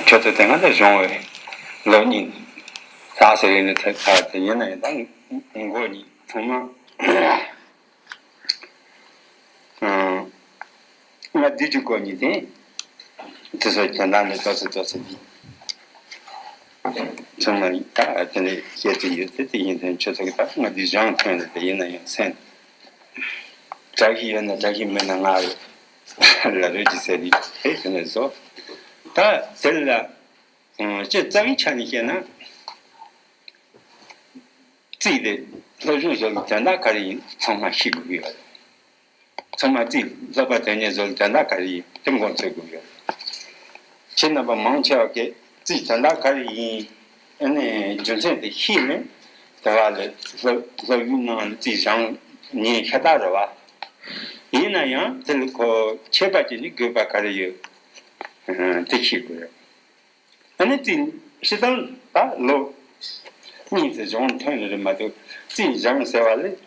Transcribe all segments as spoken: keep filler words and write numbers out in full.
ཁྱོད་ཚོ་དེ་སྔ་ལ་བྱུང་བའི་ལོ་གཉིས་ཚགས་ཟེར་ཡིན་ནི་ཚེ་ཚགས་དེ་ཡིན་ན་ཡང་ད་མགོ་གཉིས་ཐུང་མ། ང་འདི་ཅུ་གོ་ཉི་དེ་དེ་ཚོ་དོན་དག་ནི་ཏོག་ཙེ་ཏོག་ཙེ་འདི་ཚང་མ་ད་དེ་ནས་བཤད་ཀྱི་ཡོད་དེ་དེ་ཡིན་དོན་ཆོས་ཚོགས་ཀྱི་ད་ང་འདི་གཞང་ཐོན་ནས་དེ་ཡིན་ན་ཡང་སེམས་དྲག་གི་ཡོད་ན་དྲག་གི་མེད་ན་ང་ལ་རོལ་གྱི་ཟེར་རིགས་དེ་དེ་ནས་བཟོ་ད་དེ་ལ་ཅི་རྩ་བའི་ཆ་ནས་བཤད་ན། རྩིས་དེ་སློབ་སྦྱོང་བཟོ་ལ་དོན་དག་ག་རེ་ཡིན་ཚང་མ་ཤེས་དགོས་ཀྱི་ཡོད་རེད། ཚང་མ་རྩིས་སློབ་པ་དོན་གཉེར་བཟོ་ལ་དོན་དག་ག་རེ་ཡིན་དེ་མགོ་འཚོས་དགོས་ཀྱི་ཡོད་རེད། ཁྱེད་རྣམ་པ་མང་ཆེ་བ་གིས་རྩིས་དོན་དག་ག་རེ་ཡིན་ཨ་ནི་རྒྱུ་མཚན་དེ་ཤེས་ནས་དེ་བ་ལ་སློབ་སློབ་ཡོན་ནང་རྩིས་སྦྱང་ཉན་ཤ་སྟག་རེད་བ། ཡིན་ན་ཡང་དེ་ལ་ཁོ་ཁྱད་པར་ཅན་གྱི་དགོས་པ་ག་རེ་ཡོད་དེ་ཤེས་དགོས་རེད། ཨ་ནི་རྩིས་སྤྱིར་བཏང་ད་ལོ་གཉིས་ཙམ་སྦྱོང་ཐོན་ནི་རེད་མ་གཏོགས་རྩིས་སྦྱང་ཟེར་བ་ལས་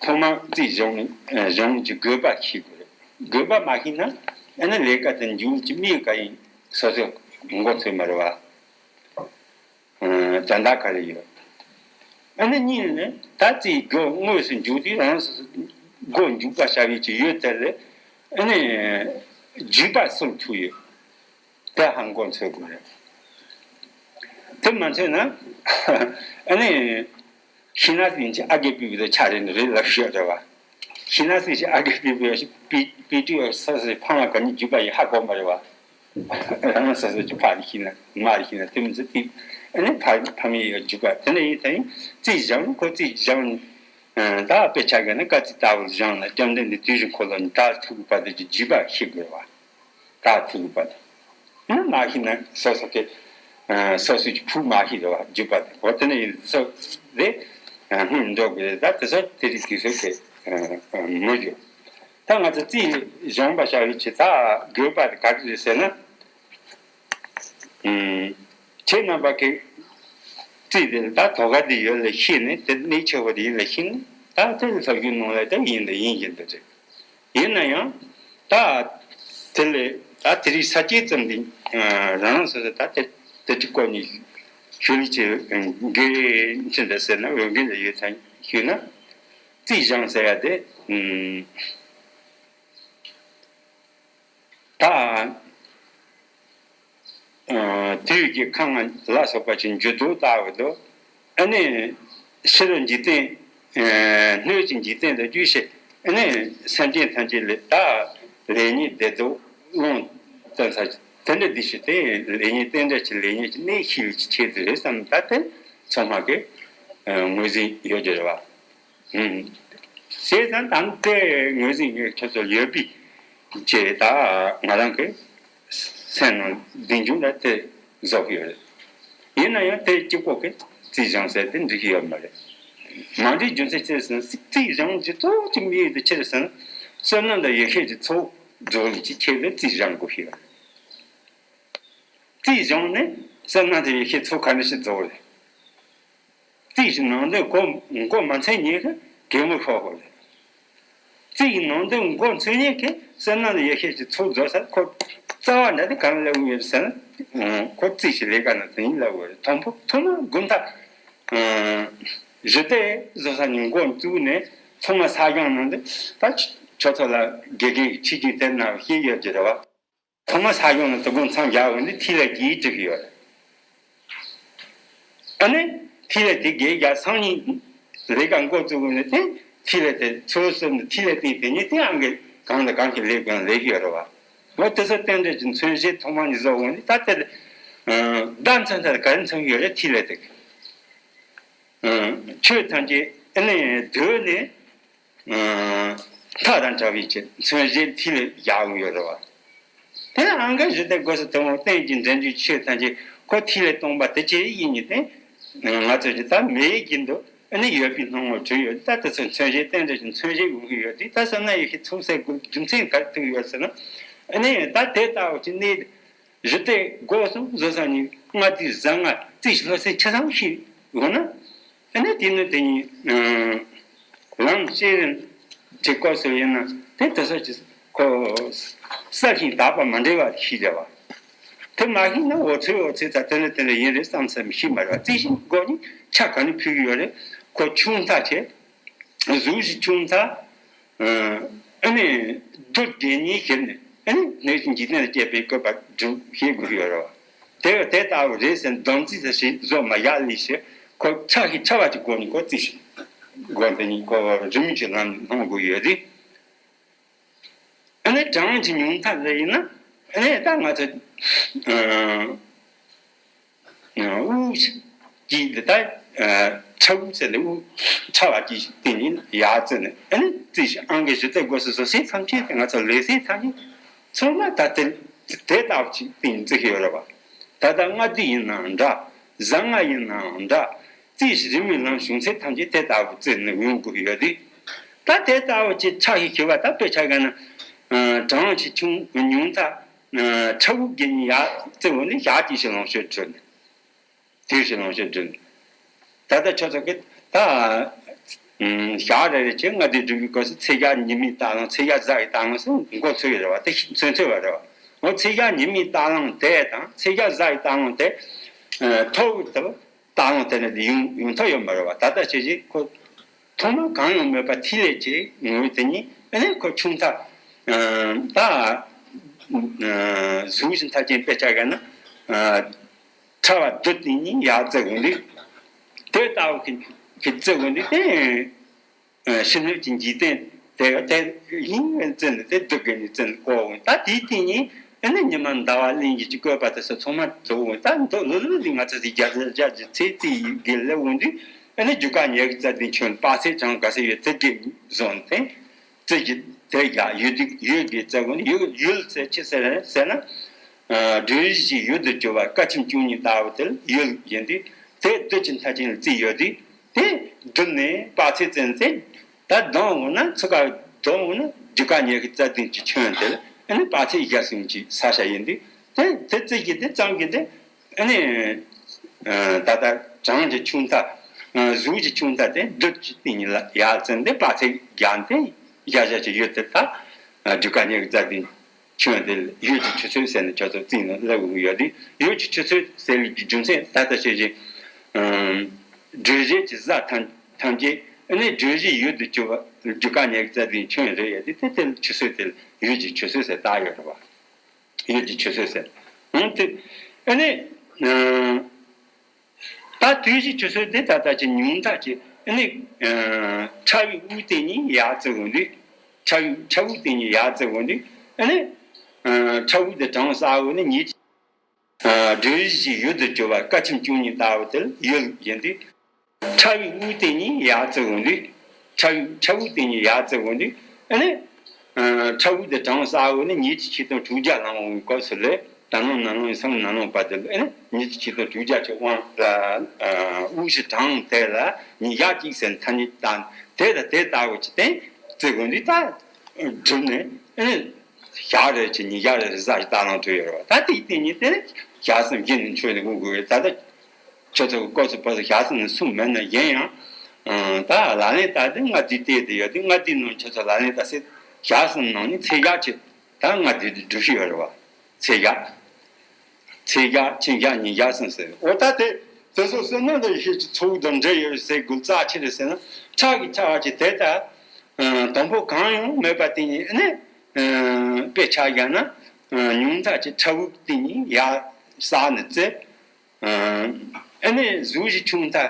ཐོག་མར་རྩིས་སྦྱོང་སྦྱོང་གི་དགོས་པ་ཤེས་དགོས་རེད། དགོས་པ་མ་ཤེས་ན་ཨ་ནི་ལས་ཀ་དེ་མཇུག་གི་མིའི་བཀའ་ཡིན་སོ་སོའི་མགོ་ཚོས་མ་རེད་བ། དོན་དག་ག་རེ་ཡོད། ཨ་ནི་གཉིས་ནི་ད་རྩིས་སྒོ་དངོས་སུ་འཇུག་དུས་རང་སོ་སོ་སྒོ་འཇུག་པ་བྱ་བའི་ཅི་ཡོད་དེ་ལས་ཨ་ནི་བརྒྱུད་པ་སུར་ཐུག་ཡོད། དེ་ཧ་གོ་འཚོལ་དགོས་རེད། དེ་མ་འཚོལ་ན་ཨ་ནི་ཤི་ན་སྲིད་ཀྱི་ཨ་རྒས་པི་པི་དང་ཆ་རེ་འདི་རེད་ལབ་ཤོད་རེད་བ། ཤི་ན་སྲིད་ཀྱི་ཨ་རྒས་པི་པི་པི་པི་ཏི་ཡོད་ས་སི་ཕ་མ་ག་ནི་རྒྱུད་པ་ཡི་ཧ་གོ་མ་རེད་བ། རང་ས་སི་ཀྱི་ཕ་རེ་ཤི་ན་མ་རེ་ཤི་ན་དེ་མི་ཚེ་དེ་ཨ་ནི་ཕ་ཕ་མེས་ཡོད་རྒྱུད་པ་དེ་ནས་ཡིན་ད་ཡིན་རྩིས་སྦྱང་ཁོ་རྩིས་སྦྱང་ད་དཔེ་ཆ་ག་ནི་དཀའ་ཚིག་ལྟ་བུར་སྦྱང་ན་སྐྱབས་འདི་འདི་དུས་རིང་ཁོ་ལ་ནི་ད་ཐུག་པ་དེ་ཀྱི་རྒྱུད་པ་ཤེས་དགོས་བ། ད་ཐུག་པ་དང་། ཡང་མ་ཤེས་ན་སོ་སོ་གི་སོ་སོའི་ཕུགས་མ་ཤེས་རེད་བ་རྒྱུད་པ་དང་འོ་དེ་ནས་ཡིན་སོ་རེད། སྔོན་འགྲོ་དགོས་རེད་ད་དེ་ཚོ་དེ་རིགས་དུས་ཚོད་དེ་མི་འགྱུར། ད་ང་ཚོ་རྩིས་སྦྱོང་བ་བྱ་བའི་ཆེད་ད་དགོས་པ་དེ་ག་རེ་རེད་ཟེར་ན། ཁྱེད་རྣམ་པ་གི་རྩིས་དེ་ད་དོ་ག་དེ་ཡོད་ལ་ཤེས་ནས་དེ་གནད་ཆེ་བ་དེ་ཡིན་ལ་ཤེས་ནས་ད་དེ་ལ་ལྷག་རྒྱུ་ནང་ལ་ད་ཡིན་ད་ཡིན་བཞིན་དུ་རེད། ཡིན་ན་ཡང་། ད། དེ་ལས་ད་དེ་རིང་ས་སྐྱེས་ཙམ་དེ་རང་རང་སོ་སོ་ད་དེ་དེ་ཅི་སྐོར་ནས་ཞུ་ལི་ཆེ་འགན་ཅི་འདྲ་ཟེར་ན་འོས་འགན་ལ་ཡོད་ཐང་ཞུས་ན། རྩིས་སྦྱང་ཟེར་ཡ་དེ་ད། དུས་ཀྱི་ཁམས་ལ་སོགས་པ་ཅིག་འགྱུར་ལྡོག་ལྟ་བུ་དང་། ཨ་ནི། ཕྱི་རོལ་འཇིག་རྟེན། སྣོད་ཀྱི་འཇིག་རྟེན་དང་བཅས་ཤིང་ཨ་ནི་སེམས་ཅན་ཐམས་ཅད་ལ་ད་ལེགས་ཉེས་བདེ་སྡུག་ལོང་སྟོན་ས་དེ་འདྲ་འདི་ཞིག་དེ་ལེགས་ཉེས་རྟེན་འབྲེལ་གྱི་ལེགས་ཉེས་ཀྱི་གནས་ཤིག་ལ་ཆེད་དུ་རེད་བསམ་ད་དེ་ཚང་མ་གི་ངོས་འཛིན་ཡོད་ཀྱི་རེད་བ། བྱས་ཙང་དམ་དེ་ངོས་འཛིན་ངས་ཁྱོད་ཚོར་ཡོད་པའི་ཆེད་ད་ང་རང་གི་སེམས་ནང་འདི་འབྱུང་ལ་དེ་བཟོ་གི་ཡོད་རེད། ཡིན་ན་ཡང་དེ་གཅིག་པོ་གི་རྩིས་སྦྱང་ཟེར་དེ་འགྲིག་གི་ཡོད་མ་རེད། མ་འགྲིག་རྒྱུ་མཚན་ཅི་རེད་ཟེར་ན་རྩིས་སྦྱང་རྒྱུ་གཙོ་བོ་གཅིག་མི་ཡོད་དེ་ཅི་རེད་ཟེར་ན་བསོད་ནམས་དང་ཡེ་ཤེས་ཀྱི་ཚོགས་རྫོགས་ལུགས་ཀྱི་ཆེད་དུ་རྩིས་སྦྱང་དགོས་ཤེས་རེད། རྩིས་སྦྱང་ནས་བསོད་ནམས་དང་ཡེ་ཤེས་ཚོགས་ག་འདྲ་ཞིག་རྫོགས་རེད། རྩིས་ཀྱི་ནང་དོན་གོ་མགོ་མ་ཚོས་མཁན་གྱི་གད་མོ་ཤོར་དགོས་རེད། རྩིས་ཀྱི་ནང་དོན་མགོ་ཚོས་མཁན་གྱི་བསོད་ནམས་ཡེ་ཤེས་ཀྱི་ཚོགས་རྫོགས་ས་ཁོ་རྩ་བ་འདྲ་དེ་གང་ལ་ལབ་ཡོད་ཟེར་ན། ཁོ་རྩིས་ཀྱི་ལས་ཀ་ནང་དེ་ཡིན་ལབ་ཡོད་རེད། དང་པོ་ཐོག་མར་དགོན་ཐབས། གཞི་དེ་བཟོ་ས་ནས་མགོ་བཙུགས་ནས་ཚང་མ་ས་སྐྱོང་ནང་དུ་ད་ཆོས་ཚོགས་ལ་དགེ་རྒན་གྱི་ཁྲིད་རྒྱུ་དེ་ན་ཤེས་ཡོད་ཀྱི་རེད་བ། ཐོག་མར་ས་སྐྱོང་ནང་དུ་དགོང་མཚམས་བཞག་འོང་དུས་ཐིག་ལེ་གཅིག་བྲིས་ཡོད་རེད། ཨ་ནི་ཐིག་ལེ་དེ་བརྒྱད་བརྒྱ་སང་ཉིན་ལས་ཀ་འགོ་བཙུགས་ནས་དེ་ཐིག་ལེ་དེ་ཚོད་བསྲེས་ནས་ཐིག་ལེ་སྟེང་དེ་ཉིད་དེ་ཨང་གི་གང་དང་གང་གི་ལས་ཀྱང་ལས་ཀྱི་ཡོད་རེད་བ། འོ་དེ་ཚོ་རྟེན་འབྲེལ་གྱི་མཚོན་བྱེད་ཐོག་མ་ནས་བཟོ་འོང་དུས་ད་དེ་ལ་བརྡ་མཚོན་ཐབས་ག་རེ་མཚོན་གྱི་ཡོད་རེད་ཐིག་ལེ་དེ། ཆོས་ཐམས་ཅད་ཨ་ནི་གདོད་ནས། མཐའ་དང་བྲལ་བའི་ཕྱིར་མཚོན་བྱེད་ཐིག་ལེ་བཞག་ཡོད་རེད་བ། དེ་ཨང་ཀའི་གཞི་དེ་སྒོ་སུ་དེ་མོ་རྟེན་གྱི་འབྲེལ་འདུས་ཆོས་ཐམས་ཅད་ཁོ་ཐིག་ལེ་སྟོང་པ་དེ་ཅི་ཡིན་ནི་དེ། ང་ཚོ་གྱི་ད་མེད་ཀྱི་འདུག་ཨ་ནི་ཡོད་པའི་སྣང་ངོར་གྲུབ་ཡོད་ད་དེ་ཚོ་མཚོན་བྱེད་རྟེན་འབྲེལ་གྱི་མཚོན་བྱེད་ཡོང་གི་ཡོད་དེ་ད་བསམ་ན་ཡོད་ཤེས་ཚུགས་སའི་རྒྱུ་མཚན་ག་རེ་ཐུག་ཡོད་ཟེར་ན། ཨ་ནི་ད་དེ་ལྟ་བུ་ཅིག་གནས། གཞི་དེ་སྒོ་གསུམ་བཟོ་ས་ནི་ལྔ་བཅུ་ང་ལྔ་རྩིས་སློབ་ཚན་ཆ་ཚང་ཤེས་དགོས་ན། ཨ་ནི་དེ་ནི་དེ་ཉིད་ལམ་ཤེས་རིམ་གྱི་སྐབས་སུ་ཡིན་ན་དེ་དེ་ཚོ་ཅི་ཁོ་གསལ་ཞིང་དག་པ་མ་འདྲེས་པ་ཤེས་བྱ་བ། དེ་མ་ཤེས་ན་འོ་ཚོད་འོ་ཚོད་ཙ་དེ་འདྲ་དེ་འདྲ་ཡིན་རེད་བསམ་བསམ་ཤེས་མ་རེད་བ། རྩིས་གཞི་སྒོ་ནས་ཆ་ག་ནས་ཕུལ་གི་ཡོད་རེད། ཁོ་ཆུང་མཐའ་བྱས། གཟུགས་གཞི་ཆུང་མཐའ། ཨ་ནི་རྡུལ་བརྒྱད་གཉིས་ཁྱེར་ནས་ཨ་ནི་གནས་ཤིང་འཇིག་རྟེན་ལ་སྐྱེས་པའི་བཀོད་པ་སྒྲུབ་ཤེས་དགོས་ཀྱི་ཡོད་རེད་བ། དེ་དེ་ལྟ་བུ་རེད་ཟེར་སྡོམ་རྩིས་ཟེར་ཞིག་བཟོ་མ་ཡག་ལས་ཞེས་ཁོ་ཆ་ཤས་ཆ་བ་གྱི་སྒོ་ནས་ཁོ་རྩིས་ཤིག་སྒོ་འདི་ནི་ཁོ་རི་མོ་གྱི་ལམ་ནས་སློང་དགོས་ཡོད་རེད། ཨ་ནི་གྲངས་ཀྱི་ཉུང་མཐའ་ལ་ཡིན་ན་ཨ་ནི་ད་ང་ཚོ་ཨ་དབུགས་ཀྱི་འདི་ལྟར་ཕྲ་དབུགས་ཟེར་ནས་དབུགས་ཕྲ་བ་གྱི་སྟེང་ནས་ཡར་བརྩིས་ནས་ཨ་ནི་རྩིས་ཤིག་ཨང་ཀི་བཞི་བརྩི་དགོས་སོ་སོ་སོའི་ཐམས་ཅད་དེ་ང་ཚོ་ལས་སའི་ཐམས་ཅད་ཚང་མ་ད་དེ་དེ་ལྟ་བུ་ཅིག་སྟེང་ནས་བརྩི་གི་ཡོད་རེད་བ། ད་ལྟ་ལྔ་བདུན་ཡིན་ནའང་འདྲ། གཟའ་ལྔ་ཡིན་ནའང་འདྲ། རྩིས་ཤིག་རི་མོའི་ལམ་བྱུང་ཚད་ཐམས་ཅད་དེ་ལྟ་བུ་བརྩིས་ནས་ཡོང་དགོས་ཀྱི་ཡོད་དུས། ད་དེ་ལྟ་བུ་ཅིག་ཆ་ཞིག་ཁྱེར་བ་ད་དཔེ་ཆ་ག་ན། གྲངས་ཀྱི་ཆུང་ཉུང་མཐའ། ཕྲ་དབུགས་བརྒྱད་གཉིས་ཡར་བརྩི་འོང་ནས་ཞག་གཅིག་ཞིག་ལོངས་སྤྱོད་གྲོལ་ནས། དུས་ཞིག་ལོངས་སྤྱོད་གྲོལ་ནས། ད་ལྟ་ཁྱོད་ཚོ་གི་ད། ཞག་རེ་རེ་བྱས་ལྔ་བདུན་སྒྲུབ་པའི་སྐབས་སུ་ཚེས་བརྒྱད་ཉི་མའི་རྟ་གླང་ཚེས་བརྒྱད་གཟའ་ཡི་རྟ་གླང་སོགས་མགོ་ཚོས་ཡོད་རེད་བ། དེ་མཚོན་ཚོད་པ་རེད་བ། འོ་ཚེས་བརྒྱད་ཉི་མའི་རྟ་གླང་དེ་དང་ཚེས་བརྒྱད་གཟའ་ཡི་རྟ་གླང་དེ། ཐོག་ཏུ་རྟ་གླང་དེ་འདྲ་དེ་ཡོང་ཡོང་ཐབས་ཡོད་མ་རེད་བ། ད་ལྟ་བྱས་རྗེས་ཁོ། ཐོག་མ་གང་ཡང་མེད་པ་ཐིག་ལེ་གཅིག་ངོས་དེ་ཉིད་ཨ་ནི་ཁོ་ཆུང་མཐའ། ད། གཟུགས་ཀྱི་མཐའ་ཅན་དཔེ་ཆ་ག་ན། ཕྲ་བ་རྡུལ་དེ་ཉིད་ཡར་བརྩི་འོང་དུས། དེ་ལྟ་བུ་གི་གི་བརྩི་འོང་དུས་དེ། ཕྱི་སྣོད་ཀྱི་འཇིག་རྟེན་དེ་དེ་ཡིན་བརྩི་ནས་དེ་སྒྲུབ་དགོས་ནས་བརྩི་ནས་བཀོད་འོང་། ད་དེའི་སྟེང་ནས་ཨ་ནི་ཉི་མ་ཟླ་བ་གླིང་གི་ཅིག་བཀོད་པ་དེ་ཚོ་ཚང་མ་རྫོགས་འོང་། ད་མདོ་ལུགས་ལུགས་འདི་ང་ཚོ་དེ་རྒྱ་རྒྱ་གི་ཚེ་རྩིས་ཡི་གེ་སླེབས་འོང་དུས་ཨ་ནི་རྒྱུ་སྐར་ཉེར་དགུ་རྩ་བདུན་ཁྱོན་དཔག་ཚད་གྲངས་ག་ཚད་ཡོད་དེ་གི་བཟུང་སྟེ། རྩིས་ཀྱི་དེ་ཡ་ཡུལ་དེ་ཡུལ་དེ་བརྩི་དགོས་ནས་ཡུལ་ཡུལ་ཟེར་ཅི་ཟེར་ཟེར་ན། སྒྲོན་གཞི་ཡུལ་དུ་གྱུར་པ་སྐར་ཁྱིམ་བཅུ་གཉིས་ལྟ་བུ་དེ་ཡུལ་ཡིན་དུས་དེ་རྡུལ་གྱི་མཐའ་ཅན་ལ་བརྩིས་ཡོད་དུས་དེ་བསྒྲུབས་ནས་དཔག་ཚད་བཙན་ཚེ་ད་ལྡང་འོང་ན་ཚུགས་ཀ་ལྡང་འོང་ན་རྒྱུ་སྐར་ཉེར་དགུ་རྩ་བདུན་གྱི་ཁྱོན་དེ་ལ་ཨ་ནི་དཔག་ཚད་བརྒྱ་གསུམ་གྱི་ས་ཆ་ཡིན་དུས་དེ་དེ་རྩིས་ཀྱི་དེ་ཙམ་གྱི་དེ། ཨ་ནི། ད་ལྟ་གྲངས་ཀྱི་ཆུང་མཐའ། གཟུགས་ཀྱི་ཆུང་མཐའ་དེ་རྡུལ་གྱི་སྟེང་ལ་ཡར་བརྩིས་ཏེ་དཔག་ཚད་བརྒྱ་དེ་བརྒྱ་བཞག་ཅིག་ཡོད་དེ་ད། རྒྱུ་སྐར་ཉེར་དགུ་རྩ་བདུན་ཁྱོན་དེ་ཡུལ་གྱི་ཆུ་ཚོད་ཟེར་ནས་ཁྱོད་ཚོ་རྩིས་ནས་སླེབས་འོང་གི་ཡོད་དེ་ཡུལ་གྱི་ཆུ་ཚོད་ཟེར་ལུགས་ཀྱི་རྒྱུ་མཚན་ད་ལྟ་བཤད་ཀྱི། སྒྲོན་གཞི་གི་གཟའ་ཐམས་ཐམས་ཅད་ཨ་ནི་སྒྲོན་གཞི་ཡུལ་དུ་གྱུར་པ་རྒྱུ་སྐར་ཉེར་དགུ་རྩ་བདུན་ཁྱོན་རེ་ཡོད་དེ་དེ་དེ་ཆུ་ཚོད་དེ་ཡུལ་གྱི་ཆུ་ཚོད་ཟེར་བཏགས་ཡོད་རེད་བ། ཡུལ་གྱི་ཆུ་ཚོད་ཟེར། འོན་ཏེ། ཨ་ནི། ད་དུས་ཀྱི་ཆུ་ཚོད་དེ་ད་ལྟ་ཅི་ཉུང་མཐའ་ཅི་ཨ་ནི། ཕྲ་བའི་དབུགས་དེ་ཉིད་ཡར་བརྩི་འོང་དུས། ཕྲ་བའི་ཕྲ་དབུགས་དེ་ཉིད་ཡར་བརྩི་འོང་དུས་ཨ་ནི། ཕྲ་དབུགས་དེ་གྲངས་བསགས་འོང་ནི་ཉིད། སྒྲོན་གཞི་ཡུལ་དུ་གྱུར་པ་སྐར་ཁྱིམ་བཅུ་གཉིས་ལྟ་བུ་དེ་ཡུལ་ཡིན་དུས། ཕྲ་བའི་དབུགས་དེ་ཉིད་ཡར་བརྩི་འོང་དུས། ཕྲ་བའི་ཕྲ་དབུགས་དེ་ཉིད་ཡར་བརྩི་འོང་དུས། ཨ་ནི། ཕྲ་དབུགས་དེ་གྲངས་བསགས་འོང་ནི་ཉིས་བརྒྱ་ཆིག་སྟོང་དྲུག་བརྒྱ་ལང་འོང་སྐབས་སུ་ལས་ད་ནང་ན་ནང་ཡིན་སང་ན་ནང་བར་དུ་ལས་ཨ་ནི་ཉིས་བརྒྱ་ཆིག་སྟོང་དྲུག་བརྒྱ་ཆེ་དབང་ལ། དབུགས་ཀྱི་གྲངས་དེ་ལ་ཉིས་བརྒྱ་གཅིག་ཟེར་ཐ་སྙད་བཏགས་དེ་དང་དེ་ལྟ་བུ་ཅིག་བསྟན་བརྩི་དགོས་འདུག་ད་སྒྲུབ་ནས་ཨ་ནི། ཞག་རེ་གཅིག་ཉིས་བརྒྱ་རེ་རེ་ཟ་ཞིག་བཏགས་གནང་ཐུབ་ཡོད་རེད་བ། ད་དེའི་སྟེང་ནས་དེ་ནས་ཞག་གསུམ་བཞི་ནས་འཆོལ་ནས་འགོ་དགོས་རེད། ད་ལྟ་ཁྱོད་ཚོ་གི་སྐབས་སུ་བབས་སུ་ཞག་གསུམ་ནས་གསུམ་མེད་ན་གཞན་ཡང་། ད་ལག་ལེན་བསྟར་དེ་ལྔ་བདུན་བལྟས་དེ་ཡོད་དེ་ལྔ་བདུན་ནང་ཁྱོད་ཚོ་ལག་ལེན་བསྟར་སའི་ཞག་གསུམ་ནང་ནས་ཚེས་བརྒྱད་ཅིག་ད་ལྔ་བདུན་དེ་སྒྲུབ་ཀྱི་ཡོད་རེད་བ། ཚེས་བརྒྱད། ཚེས་བརྒྱད་ཕྱི་བརྒྱད་ཉིན་བརྒྱད་གསུམ་ཟེར། འོ་ད་དེ་དེ་ཚོ་ཟེར་ན་འདི་ཤེས་ཀྱི་ཚོགས་དང་འབྲེལ་ཡོད་ཟེར་དགོས་རྩ་ཆེ་རེད་ཟེར་ན་ཁྲག་གི་ཆ་བ་ཅིག་དེ་ལྟར། དང་པོ་གང་ཡང་མེད་པ་དེ་ཉིད་ནི། དཔེ་ཆ་བཞག་ན། ཉུང་མཐའ་ཅིག་ཕྲ་དབུགས་དེ་ཉིད་ཡར་བསགས་ནས་བཙལ། ཨ་ནི་གཟུགས་གཞི་ཆུང་མཐའ།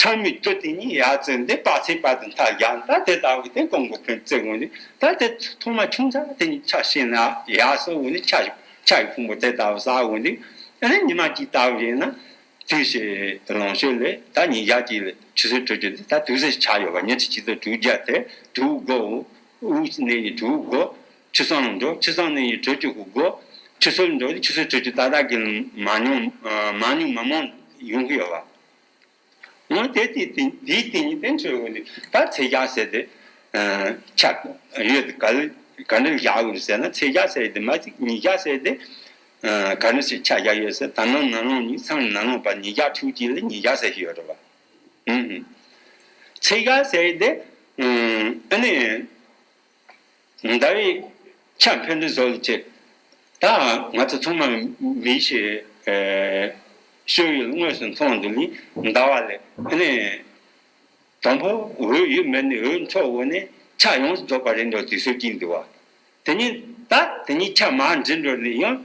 ཕྲ་མོའི་རྡུལ་དེ་ཉིད་ཡར་བཙལ་འདི་དཔག་ཚད་བར་དུ་མཐའ་བཞག་ད་དེ་ལྟ་བུ་དེ་ཀོང་པོ་ཕན་བཙལ་འོང་དུས་ད་དེ་ཐོག་མ་ཆུང་ཚ་དེ་ཉིད་ཆ་ཤེས་ན་ཡར་སོང་འོང་ནས་ཆ་ཆ་ཡི་ཕུང་པོ་དེ་ལྟ་བུ་བསགས་འོང་དུས་ཨ་ནི་ཉི་མ་གཅིག་ལྟ་བུ་ཡིན་ན། དུས་ཀྱི་ལོངས་སྤྱོད་ལས་ད་ཉིན་ཞག་གཅིག་ལ་ཆུ་ཚོད་དྲུག་ཅུ་དེ་ད་དུས་ཚོད་ཆགས་ཡོད་པ་ཉི་ཁྲི་ཆིག་སྟོང་དྲུག་བརྒྱ་དེ་དྲུག་དགུ་དབུགས་ནས་ནི་དྲུག་དགུ་ཆུ་སྲང་ལ་འགྲོ་ཆུ་སྲང་ནས་ནི་དྲུག་ཅུ་དགུ་ཆུ་ཚོད་ལ་འགྲོ་ཆུ་ཚོད་དྲུག་ཅུ་ཏག་ཏག་གི་མང་ཉུང་མང་ཉུང་མང་མང་ཡོང་གི་ཡོད་པ། འོ་དེ་དེ་དེ་དེའི་སྟེང་ནས་དེ་འཕྲོས་འོང་དུས་ད་ཚེས་བརྒྱད་ཟེར་དེ་ཆ་ཡོད་དེ་ག་ལ་ག་འདྲ་བཞག་ཡོད་ཟེར་ན་ཚེས་བརྒྱད་ཟེར་དེ་མ་ཚིག་ཉིས་བརྒྱ་ཟེར་དེ། ག་འདྲ་ཞིག་ཆ་བཞག་ཡོད་ཟེར་ད་ནང་ན་ནང་གཉིས་ཚང་ན་ནང་བར་ཉིས་བརྒྱ་དྲུག་ཅུ་ལ་ཉིས་བརྒྱ་ཟེར་གྱི་ཡོད་རེད་བ། ཨུམ། ཚེས་བརྒྱད་ཟེར་དེ། ཨ་ནི། ཟླ་བའི་ཆ་འཕེལ་འགྲིབ་བཟོ་ལ་བྱེད། ད་ང་ཚོ་ཚང་མ་མིག་ཤེས་ཤེས་ཡོན་དངོས་སུ་མཐོང་འདུག་ལས་ཟླ་བ་ལས་ཨ་ནི། དང་པོ་འོད་ཡོད་མེད་ནི་འོད་འཕྲོ་འོག་ནས་ཆ་ཡོངས་སུ་རྫོགས་པ་རེད་འགྲོ་དུས་ཚོད་ཀྱིན་འདུག་བ། དེ་ཉིད་ད་དེ་ཉིད་ཆ་མར་འཛིན་འགྲོ་ནས་ཡང་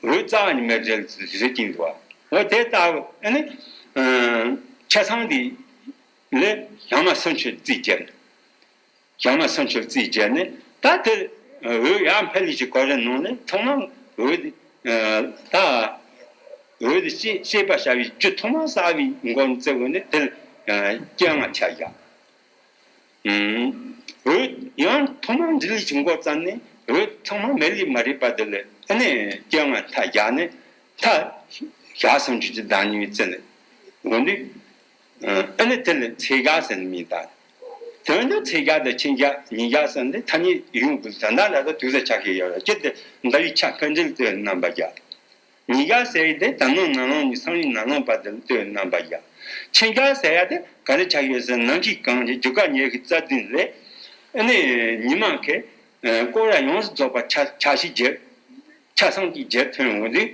འོད་རྩ་བ་ཉིད་མེད་རེད་དུས་ཚོད་ཀྱིན་འདུག་བ། འོ་དེ་ལྟ་བུ་ཨ་ནི་ཆ་ཚང་འདི་ལས་བྱང་མ་སུམ་ཅུ་རྩིས་བརྒྱབ། བྱང་མ་སུམ་ཅུ་རྩིས་བརྒྱབ་ནས་ད་དེ་འོད་ཡར་འཕེལ་ལས་ཀྱི་གོ་རིམ་ནང་ནས་ཐོག་མར་འོད་དེ་ད་འོད་དེ་ཤེས་ཤེས་པར་བྱ་བའི་རྒྱུ་ཐོག་མར་གསལ་བའི་མགོ་ནས་བཙལ་བ་ནས་དེ་ལ་སྐྱེ་བ་ལྔ་ཆ་བཞག། འོད་ཡང་ཐོག་མར་འབྲས་ལས་ཀྱི་མགོ་བརྩམས་ནས་འོད་ཚང་མ་མེ་ལས་མ་རིག་པ་དེ་ལ་ཨ་ནི་སྐྱེ་བ་ལྔ་མཐའ་བཞག་ནས་མཐའ་བཞག་སུམ་ཅུ་ཅི་བདག་ཉིད་བརྩི་ནས་འོ་འདི། ཨ་ནི་དེ་ལ་ཚད་བཞག་ཟེར་ནི་མིང་བཏགས། དོན་དུ་ཚད་བཞག་དང་ཆད་བཞག་ཉིས་བཞག་ཟེར་འདི་ཐ་སྙད་ཡོང་དགོས། ད་ལྟ་ལ་ད་དུས་ས་ཆ་ཤས་ཡོད་རེད། སྤྱིར་དུ་ཟླ་བའི་ཆ་འཕེལ་འགྲིབ་ལྟོས་རྣམ་པར་བཞག། ཉིས་བཞག་ཟེར་ཡས་དེ་ད་ནང་ནང་ལོགས་ནས་སང་ཉིན་ནང་ལོགས་བར་དུ་ལྟོས་རྣམ་པར་བཞག། ཆད་བཞག་ཟེར་ཡ་དེ་ག་རེ་ཆགས་ཡོད་ཟེར་ན་ནམ་མཁའི་གང་གི་རྒྱུ་སྐར་ཉི་ཤུ་རྩ་བདུན་ལས་ཨ་ནི་ཉི་མ་ཁའི་སྐོར་ར་ཡོངས་སུ་རྫོགས་པ་ཆ་ཆ་ཤས་བརྒྱད་ཆ་ཚང་གི་བརྒྱད་ཐོན་འོང་དུས།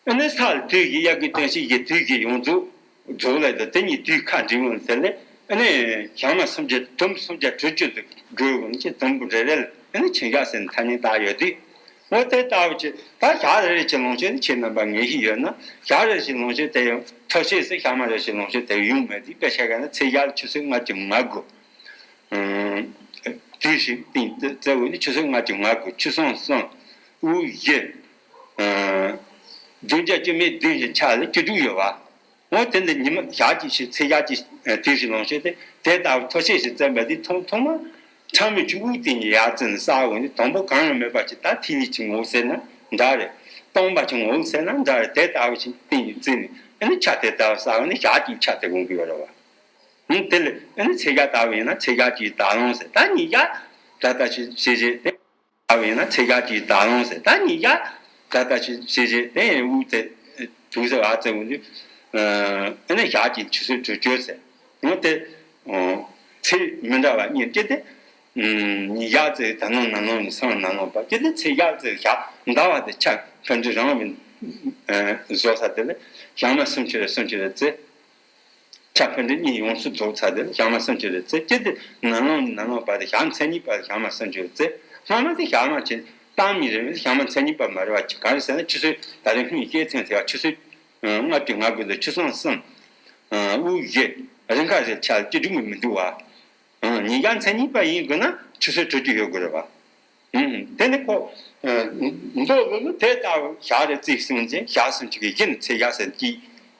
ཨ་ནི་ས་ལ་དུས་ཀྱི་དབྱར་ཁའི་སྟོན་ཞིང་གི་དུས་ཀྱི་ཡོངས་རྫོགས་རྫོགས་ལས་དང་དེ་གཉིས་དུས་ཁ་འབྲིང་བ་ཟེར་ལས་ཨ་ནི་བྱང་མ་སུམ་བརྒྱ་དུམ་སུམ་བརྒྱ་དྲུག་ཅུ་དུ་དགོས་འོང་ཅེས་དུམ་བུ་རེ་རེ་ལ་ཨ་ནི་ཆད་བཞག་ཟེར་ནས་ཐ་སྙད་བཏགས་ཡོད་དུས། འོ་དེ་ལྟ་བུ་ཅིག་ད་ཞག་རེ་རེ་ཅིག་ལོངས་སྤྱོད་དེ་ཁྱེད་རྣམ་པ་ངེས་ཤེས་ཡོད་ན་ཞག་རེ་རེ་ཅིག་ལོངས་སྤྱོད་དེ་ཡང་ཐོ་ཤེས་སུ་ཞག་མ་རེ་ཞིག་ལོངས་སྤྱོད་དེ་ཡོང་མེད་དུས་དཔེ་ཆ་ག་ན་ཚད་བཞག་ཆུ་ཚོད་ལྔ་བཅུ་ང་དགུ། དུས་ཤིག་སྟེང་དུ་བཙལ་བ་ནི་ཆུ་ཚོད་ལྔ་བཅུ་ང་དགུ་ཆུ་སྲང་གསུམ། དབུགས་བཞི། བདུན་བརྒྱ་བཅུ་མེད་བདུན་བཞི་ཆ་ལ་བཅུ་དྲུག་ཡོད་པ། འོ་དེ་འདི་ཉི་མ་ཞག་གཅིག་ཤིག་ཚེས་ཞག་གཅིག་དུས་ཤིག་ལོངས་སྤྱོད་དེ་དེ་ལྟ་བུ་ཐོ་ཤེས་ཤིག་བཙལ་བ་དེ་ཐོག་ཐོག་མ་ཁྲ་མོའི་ཆུ་བོའི་སྟེང་ནས་ཡར་བཙལ་ནས་བསགས་འོང་དུས་དང་པོ་གང་ཡང་མེད་པ་ཅིག་ད་ཐིག་ལེ་ཅིག་ངོ་ཟེར་ན་འདྲ་རེད། སྟོང་པ་ཅིག་ངོ་ཟེར་ན་འདྲ་རེད། དེ་ལྟ་བུ་ཅིག་སྟེང་ནས་བཙལ་ནས་ཨ་ནི་ཆ་དེ་ལྟ་བུ་བསགས་འོང་ནས་ཞག་གཅིག་ཆ་དེ་འོང་གི་ཡོད་རེད་བ། ཨ་ནི་དེ་ལས་ཨ་ནི་ཚེས་ཞག་ལྟ་བུ་ཡིན་ན་ཚེས་ཞག་གཅིག་ད་ལོངས་ཟེར། ད་ཉིས་ཞག་ད་ལྟ་ཞིག་ཤེས་བྱེད་དེ། ལྟ་བུ་ཡིན་ན་ཚེས་ཞག་གཅིག་ད་ལོངས་ཟེར། ད་ཉིས་ཞག་ད་ལྟ་ཞིག་ཤེས་བྱེད་དེ་དབུགས་དེ་དུས་ཟེར་བ་ཙེ་འོང་དུས་ཨ་ནི་ཞག་གཅིག་ཆུ་ཚོད་དྲུག་ཅུ་ཟེར། འོ་དེ་ཚེས་མི་འདྲ་བ་གཉིས་སྐྱེ་དེ། ཉིས་ཞག་ཙེ་ད་ནང་ན་ནང་ནས་སང་ན་ནང་བར་སྐྱེ་དེ་ཚེས་ཞག་ཙེ་ཞག་ཟླ་བ་དེ་ཆ་འཕེལ་འགྲིབ་རང་བཞིན་བཟོ་ས་དེ་ལས་ཞག་མ་སུམ་ཅུ་རེ་སུམ་ཅུ་རེ་ཙེ། ཆ་འཕེལ་འགྲིབ་གཉིས་ཡོངས་སུ་རྫོགས་ཚར་དེ་ལ་ཞག་མ་སུམ་ཅུ་རེ་ཙེ་སྤྱིར་དེ་ནང་ལོགས་ནས་ནང་ལོགས་བར་དུ་ཞག་མཚན་ཉིད་པ་ཞག་མ་སུམ་ཅུ་རེ་ཙེ། སྔ་མ་དེ་ཞག་མ་ཆེ་བཏང་མི་རེ་བས་ཞག་མ་མཚན་ཉིད་པ་མ་རེད་བ། ག་རེ་ཟེར་ན་ཆུ་ཚོད་ད་རེས་སྔོན་སྐྱེས་ཚན་ཟེར་བ་ཆུ་ཚོད་ལྔ་བཅུ་ང་དགུ་དང་ཆུ་སྲང་གསུམ། དབུགས་བཞི། རིང་ཁ་རེ་ཆ་ལ་བཅུ་དྲུག་མི་མི་འདུག་བ། ཉིན་ཞག་མཚན་ཉིད་པ་ཡིན་དགོས་ན་ཆུ་ཚོད་དྲུག་ཅུ་ཡོད་དགོས་རེད་བ། ཨུམ། དེ་ནི་ཁོ། ཨ། མདོ་ལུགས་ནི་དེ་ལྟ་བུ་ཞག་རེ་རྩིས་སུན་ཅན་ཞག་སུན་ཅིག་གི་གཞི་ནི་ཚེས་ཞག་ཟེར་གྱི།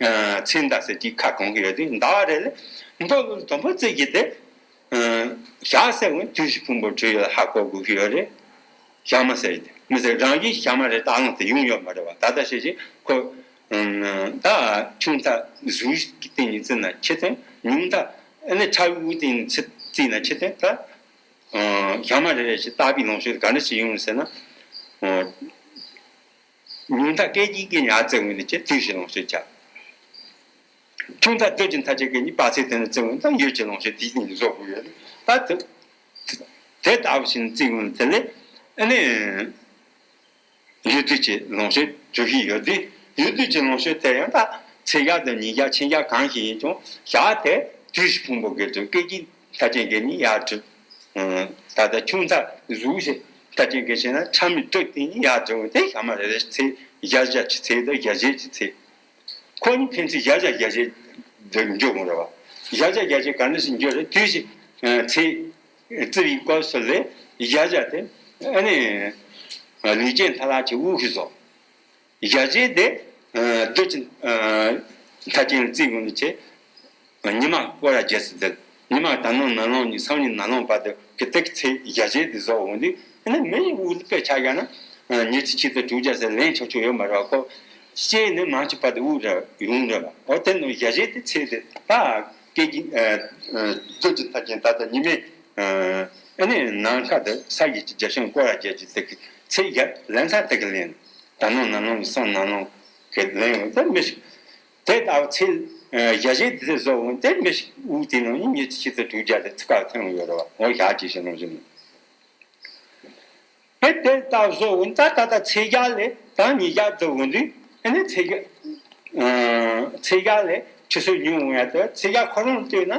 ཨ། ཚེས་ཟླ་ཟེར་གྱི་ཁ་གང་གི་ཡོད་དུས་ཟླ་བ་རེ་ལ་མདོ་ལུགས་དང་པོ་རྩིས་ཀྱི་དེ། ཨ། ཞག་ཟེར་བ་དུས་བཞི་ཕུང་པོ་བྲི་ཡོད་ལ་ཧ་གོ་དགོས་ཀྱི་ཡོད་རེད། ཞག་མ་ཟེར་ཡི་དེ་མི་ཟེར་རང་བཞིན་ཞག་མ་རེ་ད་ལོངས་དེ་ཡོང་ཡོད་མ་རེད་བ། ད་ལྟ་བཤད་ཅིང་ཁོ། ཨ། ད་ཆུང་མཐའ་གཟུགས་ཀྱི་སྟེང་ནས་བརྩིས་ན་ཆེ་དོན། ཉུང་མཐའ་ཨ་ནི་ཕྲ་བའི་དབུགས་སྟེང་ནས་བརྩིས་ན་ཆེ་དོན་ད། ཞག་མ་རེ་རེ་བཞིན་བརྟག་པའི་ལོངས་སྤྱོད་ག་འདྲ་ཞིག་ཡོང་ཟེར་ན། ཉུང་མཐའ་སྐད་ཅིག་གིས་ཉར་བཙལ་འོང་ནས་ཀྱི་དུས་ཀྱི་ལོངས་སྤྱོད་བྱ། ཆུང་མཐའ་སྡོད་ཀྱི་མཐའ་ཅན་གྱི་ནི་དཔག་ཚད་དེ་ནི་བཙལ་འོང་དང་ཡུལ་གྱི་ལོངས་སྤྱོད་དེའི་སྟེང་ནས་བཟོ་དགོས་ཡོད། ད་དེ་དེ་ལྟ་བུ་ཞིག་བཙལ་འོང་དེ་ལས་ཨ་ནི། ཡུལ་དུས་ཀྱི་ལོངས་སྤྱོད་བསྒྲུབ་ཀྱི་ཡོད་དུས་ཡུལ་དུས་ཀྱི་ལོངས་སྤྱོད་དེ་ཡང་ད་ཚེས་ཞག་དང་ཉིན་ཞག་མཚན་ཞག་གང་ཞིག་ཡིན་ཀྱང་ཞག་དེ་དུས་བཞི་ཕུང་པོ་གི་དུས་སྐད་ཅིག་མཐའ་ཅན་གྱི་ནི་ཡར་གྲུབ། ད་ལྟ་ཆུང་མཐའ་གཟུགས་ཞེས་མཐའ་ཅན་གྱི་བྱས་ན་ཕྲ་མོའི་དུས་དེ་ནི་ཡར་གྲུབ་དེ་ཞག་མ་རེ་རེ་ཚེས་ཞག་བཞི་ཀྱི་ཚེས་དང་ཞག་བཞི་ཀྱི་ཚེས། ཁོ་གཉིས་ཕན་ཚུན་ཞག་བཞི་ཞག་བཞི་འདི་འཇོག་དགོས་རེད་བ། ཞག་བཞི་ཞག་བཞི་ག་འདྲ་ཞིག་འཇོག་རེད་དུས་ཞིག་ཚེས། བརྩི་བའི་སྐབས་སུ་ལས་ཞག་བཞི་དེ་ཨ་ནི་ལུས་ཅན་ཐ་ལག་གི་དབུགས་ཀྱིས་བཟོ། ཞག་བཞི་དེ་སྡོད་ཀྱི་མཐའ་ཅན་ལ་བརྩི་དགོས་ནི་ཆེ། ཉི་མ་སྐོར་ར་བརྒྱད་ཙམ་འདུག་ཉི་མ་ད་ནངས་ནང་ལོགས་ནས་སང་ཉིན་ནང་ལོགས་བར་དུ་གི་ཏིག་ཚེས་ཞག་བཞི་དེ་བཟོ་འོང་དུས་ཨ་ནི་མི་ཡི་དབུགས་དེ་དཔེ་ཆ་བཞག་ན་ཉི་ཚེ་ཆིག་ཚེ་དྲུག་བརྒྱ་ཟེར་ལན་ཆོག་ཆོག་ཡོད་མ་རེད་བ། ཁོ་ཤེས་ནས་མང་ཆེ་བར་དུ་དབུགས་ར་ཡོང་རེད་བ། འོ་དེ་ནང་ཞག་བཞི་དེ་ཚེས་དེ་ད་སྐད་ཀྱི་སྡོད་ཀྱི་མཐའ་ཅན་ད་ལྟ་ཉི་མའི། ཨ་ནི་ནམ་མཁའ་དང་ས་གཞི་གི་རྒྱ་ཁྱོན་སྐོར་ར་བརྒྱད་ཀྱི་ཚེ་གི་ཚེ་ཡ་ལན་ཚ་དེ་གི་ལན། ད་ནང་ན་ནང་གི་སང་ན་ནང་གི་ལན་ཡོད་དེ་མི་ཞིག་དེ་ལྟ་བུ་ཚེ་ཞག་བཞི་དེ་ཚེ་བཟོ་འོང་དེ་མི་ཞིག་དབུགས་དེ་ནང་ཉིད་ཉི་ཚེ་ཆིག་ཚེ་དྲུག་བརྒྱ་དེ་ཚེ་ཁ་ཐོན་ཡོད་རེད་བ། འོ་ཞག་གཅིག་ཞིག་ནང་བཞིན། ཨེ་དེ་ལྟ་བུ་བཟོ་འོང་ད་ད་ལྟ་ཚད་བརྒྱ་ལས་ད་ཉིས་བརྒྱ་བཟོ་འོང་དུས་ཨེ་ནི་ཚད་བརྒྱ་ཚད་བརྒྱ་ལས་ཆུད་ཟོས་ཉུང་འོང་ཡ་དེ་ཚད་བརྒྱ་ཁོ་རང་བལྟས་ན།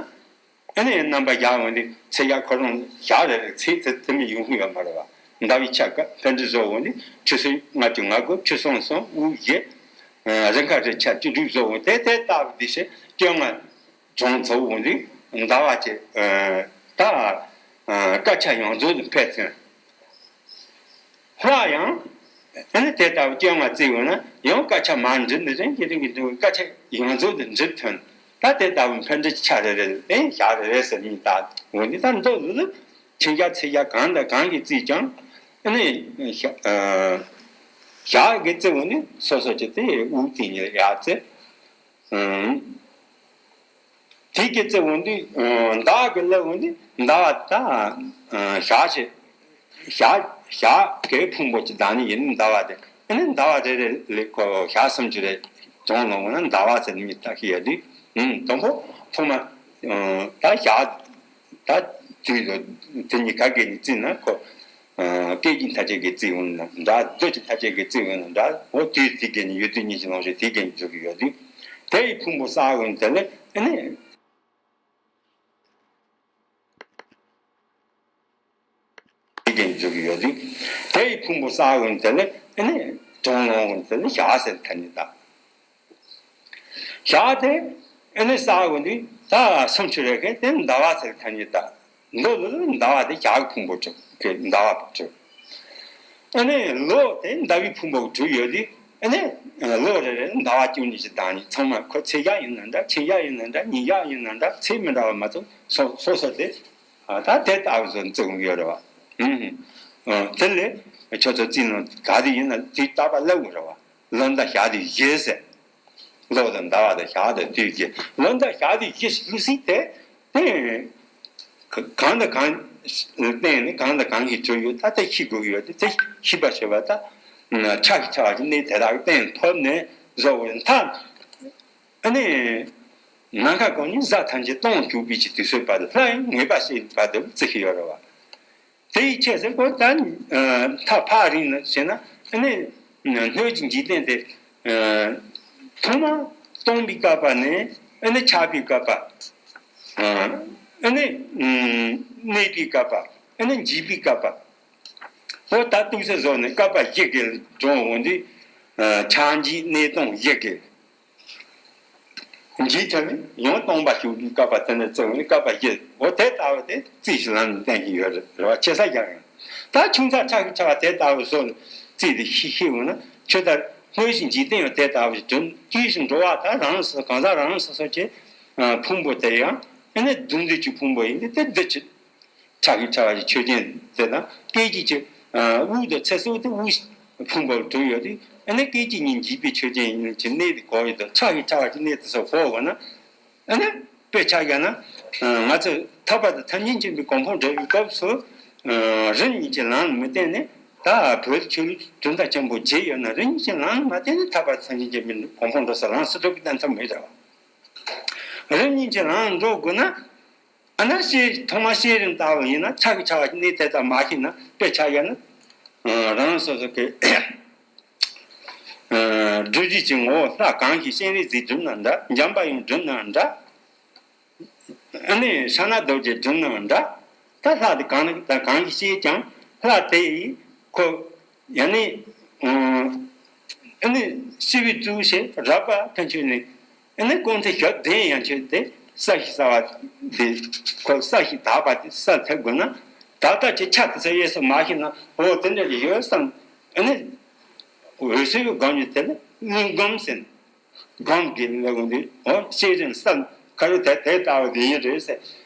ཨ་ནི་རྣམ་པ་བཞག་འོང་དུས་ཚད་བརྒྱ་ཁོ་རང་བཞག་རེ་རེ་ཚད་དེ་དེ་མི་ཡོང་གི་ཡོད་མ་རེད་བ། ཟླ་བའི་ཆ་ག་འཕེལ་འགྲིབ་བཟོ་འོང་དུས་ཆུ་ཚོད་ལྔ་བཅུ་ང་དགུ་ཆུ་སྲང་གསུམ་དབུགས་བཞི། རི་ཁ་རི་ཆ་བཅུ་དྲུག་བཟོ་འོང་དེ་དེ་ལྟ་བུ་དེ་ཞིག་སྐྱོན་ང་གྲོང་ཚོ་འོང་དུས་ཟླ་བ་ཅེ་ད་སྐར་ཆ་ཡང་རྫོགས་དུ་འཕེལ་ཚུན། ལྷ་ཡང་། ཨ་ནི་དེ་ལྟ་བུ་སྐྱོན་ང་བརྩིས་འོང་ན་ཡང་སྐར་ཆ་མར་འགྲིབ་ནི་རེད་ཀྱི་རིང་གི་འགྲིབ་སྐར་ཆ་ཡང་རྫོགས་དུ་འགྲིབ་ཐོན། ད་དེ་ལྟ་བུ་འཕེལ་འགྲིབ་ཆ་རེ་རེ་ལ་བརྟེན་བཞག་རེ་རེ་ཟེར་མིན་ད་འོ་འདི་ལྟར་མདོ་ལུགས་ལ་ཆིང་རྒྱ་ཚིག་རྒྱ་གང་དང་གང་གིས་བརྩིས་ཀྱང་ཨ་ནི་བཞག་གི་བརྩི་འོང་ནི་སོ་སོ་ཅི་སྟེ་དབུགས་དེ་ཉིད་ཡར་བརྩི། དེ་གི་རྩེ་འོང་དུས་ཟླ་བ་གི་ལ་འོང་དུས་ཟླ་བ་ད་ཞག་ཆེ་ཞག་ཞག་གི་ཕུང་པོ་ཅིག་ཟླ་ནི་ཡིན་ཟླ་བ་དེ་ཨ་ནི་ཟླ་བ་རེ་རེ་ལས་ཁོ་ཞག་སུམ་ཅུ་རེ་གྲངས་ལོངས་འོང་ན་ཟླ་བ་ཟེར་ནི་ད་ཤི་ཡ་དུས་དང་པོ་ཐོག་མ་ད་ཞག་ད་དུས་དེ་གཉིས་ཀ་གི་ནི་རྩིས་ན་ཁོ། སྐད་ཀྱི་མཐའ་ཅན་གྱི་རྩིས་འོང་ན་འདྲ། རྡུལ་གྱི་མཐའ་ཅན་གྱི་རྩིས་འོང་ན་འདྲ། འོ་དུས་དེ་གས་ནི་ཡོད་དུས་ཉིད་ཀྱི་ལོངས་སྤྱོད་དེ་གས་ནི་འཇོག་གི་ཡོད་དུས། དེ་ཡི་ཕུང་པོ་གསལ་འོང་དེ་ལས་ཨ་ནི། དེ་གས་ནི་འཇོག་གི་ཡོད་དུས། དེ་ཡི་ཕུང་པོ་གསལ་འོང་དེ་ལས་ཨ་ནི། གྲངས་ལོངས་འོང་དེ་ལས་ཞག་ཟེར་ཐ་སྙད་དང་། ཞག་དེ་ཨ་ནི་གསལ་འོང་དུས་ད་སུམ་ཅུ་རེ་གས་དེ་ཟླ་བ་ཟེར་ཐ་སྙད་དང་། མདོ་ལུགས་ལ་ཟླ་བ་དེ་ཞག་གི་ཕུང་པོ་གྲུབ་ཀྱི་ཟླ་བ་གྲུབ། ཨ་ནི་ལོ་དེ་ཟླ་བའི་ཕུང་པོ་གྲུབ་ཡོད་དུས་ཨ་ནི་ལོ་རེ་རེ་ཟླ་བ་བཅུ་གཉིས་ཀྱི་བདག་ཉིད་ཚང་མ་ཁོ་ཚེས་བརྒྱ་ཡིན་ན་འདྲ་ཆིང་བརྒྱ་ཡིན་ན་འདྲ་ཉིན་བརྒྱ་ཡིན་ན་འདྲ་ཚེས་མི་འདྲ་བ་མ་གཏོགས་སོ་སོ་སོ་དེ་ད་དེ་ལྟ་བུ་བཟོ་བརྩི་འོང་གི་ཡོད་རེད་བ། ཨུམ། དེ་ལས་ཁྱོད་ཚོ་རྩིས་ནང་ག་དུས་ཡིན་ན་དུས་རྟག་པ་སླེབས་འོང་རེད་བ། ལོ་ཟླ་ཞག་དུས་བཞི་ཟེར། ལོ་དང་ཟླ་བ་དང་ཞག་དང་དུས་ཀྱི་ལོ་ཟླ་ཞག་དུས་བཞི་ཞུ་སྲིད་དེ། དེ། གང་དང་གང་བརྟེན་ནས་གང་དང་གང་གིས་གྲུབ་ཡོད་ད་དེ་ཤེས་དགོས་ཀྱི་ཡོད་དེ་དེ་ཤེས་པ་བྱེད་པ་ད། ཆ་གི་ཆ་བ་གི་གནས་དེ་དག་གི་སྟེང་ཐོབ་ནས་བཟོ་བའི་མཐའ། ཨ་ནི། ནམ་མཁའ་གང་ཉིད་གཟའ་ཐམས་ཅད་སྟོང་བཅུག་པའི་ཆེད་དུ་གསོད་པ་དང་ལྷ་ཡང་ངེས་པ་ཞེས་པ་དེ་བརྩི་གི་ཡོད་རེད་བ། དེ་ཡི་ཆེད་ཟེར་ཁོ་ད་མཐའ་ཕ་རིང་ན་བྱས་ན་ཨ་ནི་སྣོད་ཀྱི་འཇིག་རྟེན་དེ་ཐོག་མ་སྟོང་པའི་སྐབས་པ་ནས་ཨ་ནི་ཆགས་པའི་སྐབས་པ་ཨ་ནི་གནས་པའི་སྐབས་པ་ཨ་ནི་འཇིག་པའི་སྐབས་པ་ཧོ་ད་ཏུག་ས་བཟོ་ནས་སྐབས་པ་བཞི་གི་འགྲོ་འོང་དུས་ཆགས་འཇིག་གནས་སྟོང་བཞི་གི་འཇིག་ཐབས་ནི་ཡང་སྟོང་པ་ཞུགས་པའི་བསྐལ་པ་དེ་ནས་བརྩི་བའི་བསྐལ་པ་བཞི་འོ་དེ་ལྟ་བུ་དེ་རྩིས་ཤིག་ལམ་ནས་བསྟན་གྱི་ཡོད་རེད་བ་ཆེ་ས་རྒྱག་ཡང་། ད་ཆུང་ཚགས་ཆགས་ཀྱི་ཆགས་པ་དེ་ལྟ་བུ་སོགས་རྩིས་དེ་ཤེས་ཤེས་འོང་ན་ཆོས་ལྟར་སྣོད་བཞིན་འཇིག་རྟེན་ཡང་དེ་ལྟ་བུ་ཞིག་གྲུབ་དཀྱུས་ཤིག་འགྲོ་བ་ད་རང་སོ་གང་ཟག་རང་སོ་སོ་ཆེ་ཕུང་པོ་དེ་ཡང་ཨ་ནི་བདུན་འདུས་ཀྱི་ཕུང་པོ་ཡིན་ཏེ་དེ་འདི་ཆེ། ཁྲག་གི་ཕྲ་བ་ཡི་ཆོས་ཅན་དེ་དང་སྐད་ཅིག་གི་དབུགས་དང་ཚེ་སྲོག་དེ་དབུགས་ཕུང་པོར་གྲུབ་ཡོད་དུས་ཨ་ནི་སྐད་ཅིག་ཉིད་འཇིག་པའི་ཆོས་ཅན་ཡིན་གྱི་གནས་དེ་གོ་ཡོད་དོ་ཁྲག་གི་ཕྲ་བ་གི་གནས་དེ་སོགས་གོ་བ་ན་ཨ་ནི་དཔེ་ཆ་བཞག་ན་ང་ཚོས་ཐར་པ་དང་ཐམས་ཅད་མཁྱེན་པའི་གོ་འཕང་འགྲུབ་པའི་སྐབས་སུ་རིམ་གཉིས་ཀྱི་ལམ་ལ་མི་བརྟེན་ནས་ད་བོད་ཆོས་ལུགས་གྲུབ་མཐའ་ཆེན་པོ་བརྒྱད་ཡོད་ན་རིམ་གཉིས་ཀྱི་ལམ་ལ་མ་བརྟེན་ནས་ཐར་པ་དང་ཐམས་ཅད་མཁྱེན་པའི་གོ་འཕང་འགྲོ་ས་ལམ་སུ་གྲུབ་པའི་གཏན་ཚབ་མེད་རེད་བ། རིམ་གཉིས་ཀྱི་ལམ་འགྲོ་དགོས་ན། ཨ་ནི་ཤེས་ཐོག་མར་ཤེས་རིག་ལྟ་བུ་ཡིན་ན་ཁྲག་གི་ཕྲ་བ་གི་གནས་དེ་ལྟར་མ་ཤེས་ན་དཔེ་ཆ་བཞག་ན། རང་སོ་སོ་གི་སྒྲུབ་བྱེད་ཀྱི་ངོ་བོ་ལྷ་གང་གིས་སྤྱན་རས་གཟིགས་བསྒྲུབས་ན་འདྲ་འཇམ་དཔལ་དབྱངས་བསྒྲུབས་ན་འདྲ། ཨ་ནི་ཧྲ་ན་རྡོ་རྗེ་བསྒྲུབས་ན་འདྲ། ད་ལྷ་དེ་གང་ན་གང་གིས་ཤེས་ཀྱང་ལྷ་དེ་ཡིས་ཁོ་ཡང་ནི་ཨ་ནི་ཤི་བའི་གཙོ་བོ་ཞེས་རབ་པ་ཐམས་ཅད་ནི། ཨ་ནི་ཀུན་ཏུ་ཞབས་བརྟན་ཡང་ཆོས་དེ་ས་ཞིག་ས་བ་དེ་ཁོ་ས་ཞིག་དག་པ་དེ་ས་ཐེབས་དགོས་ན་ད་ལྟ་ཅི་ཆ་དེ་ས་གཡས་སུ་མ་ཤེས་ན་འོ་དེ་འདྲ་ཡོད་བསམ། ཨ་ནི་འོད་གསལ་གྱི་སྒོམ་ཉིད་དེ་ནི་གླིང་སྒོམ་ཟེར། སྒོམ་གྱི་ལེའུ་འདི་འོ་ཤེས་རིག་ས་ཁ་རུ་དེ་དེ་ལྟ་བུ་དེ་ཡིན་རེད་ཟེར།